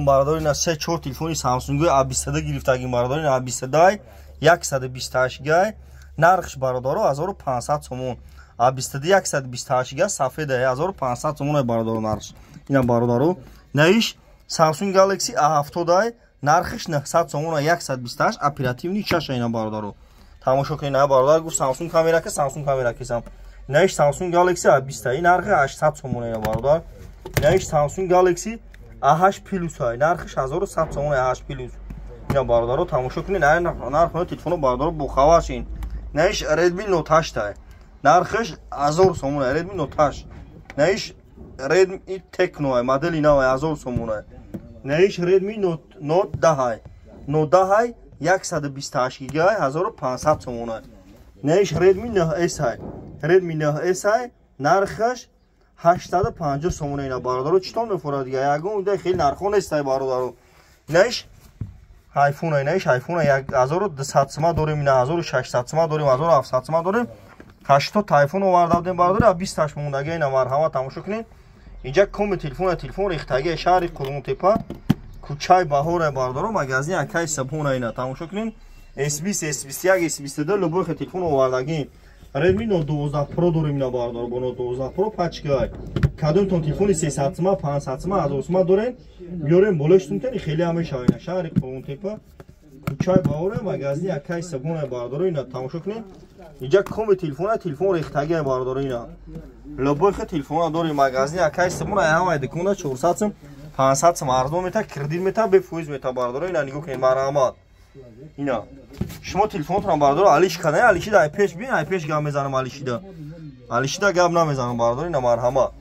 Бародари, ина се чор телефони Samsung A22 гирифтагим, бародари. Ина A22 128 гай, нархш, бародаро, 1500 сомон. A22 128 га, сафеда, 1500 сомон, бародаро, нархш. Ина, бародаро, наиш Samsung Galaxy A70, нархиш 900 сомон, 128, оперативный 6. Ина, бародаро, тамошо кунед. На, бародар гуфт Samsung камера ка, Samsung камера кисам. Наиш Samsung Galaxy A20, нархи 800 сомон. Ина, бародар, наиш Samsung Galaxy A8 Plus, нархиш 1100 сомон, A8 Plus. Ина, бародаро, тамошо кунед нархи телефоно, бародаро, бохабар шин. Наиш Redmi Note 8, нархиш 1000 сомон, Redmi Note 8. Наиш Redmi Tecno, модели нав, 1000 сомон. Наиш Redmi Note 10, Note 10 128 гига, 1500 сомон. Наиш Redmi 9S, Redmi 9S, нархаш 850 сомон. Ина, бародаро, читон мефорад дига, ягон да хеле нархо нестай, бародаро. Наиш iPhone, наиш iPhone 1200 сима дорем, ина 1600 сима дорем, 1700 сима дорем. 80 iPhone оварда будем, бародаро, 20 мондаги. Ина, марҳамат, тамошо кунед. Инҷа коми телефона, телефон рехтаги. Шаҳри Қурғонтепа, кӯчаи Баҳора, бародаро, магазини акаи Сабҳона. Ина, тамошо кунед. S20, S21, S22, любой телефон овардагӣ. Redmi Note 12 Pro дорем, ина, бародаро, бо Note 12 Pro пачка. Кадомтон телефони 300 сима, 500 сима, 1000 сима дорем, биёрем, болоштун тени хеле ҳам мешава. Ина, шаҳри Қурғонтепа, кӯчаи Баҳора, магазини акаи Сабҳона, бародаро. Ина, тамошо кунед. Инҷа коми телефона, телефон рехтаги, бародаро. Ина, любой телефона дорем, магазини акаи Сабҳона. Ҳамаи дукона 400 сум, 500 сум арзон мета, кредит мета, бефоиз мета, бародаро. Ина, нигоҳ кунед, марҳамат. Ина, шумо телефонотонро, бародаро, алиш кадан, алишида ай пеш бин, ай пеш гап мезанам, алишида, алишида гап намезанам, бародаро. Ина, марҳамат.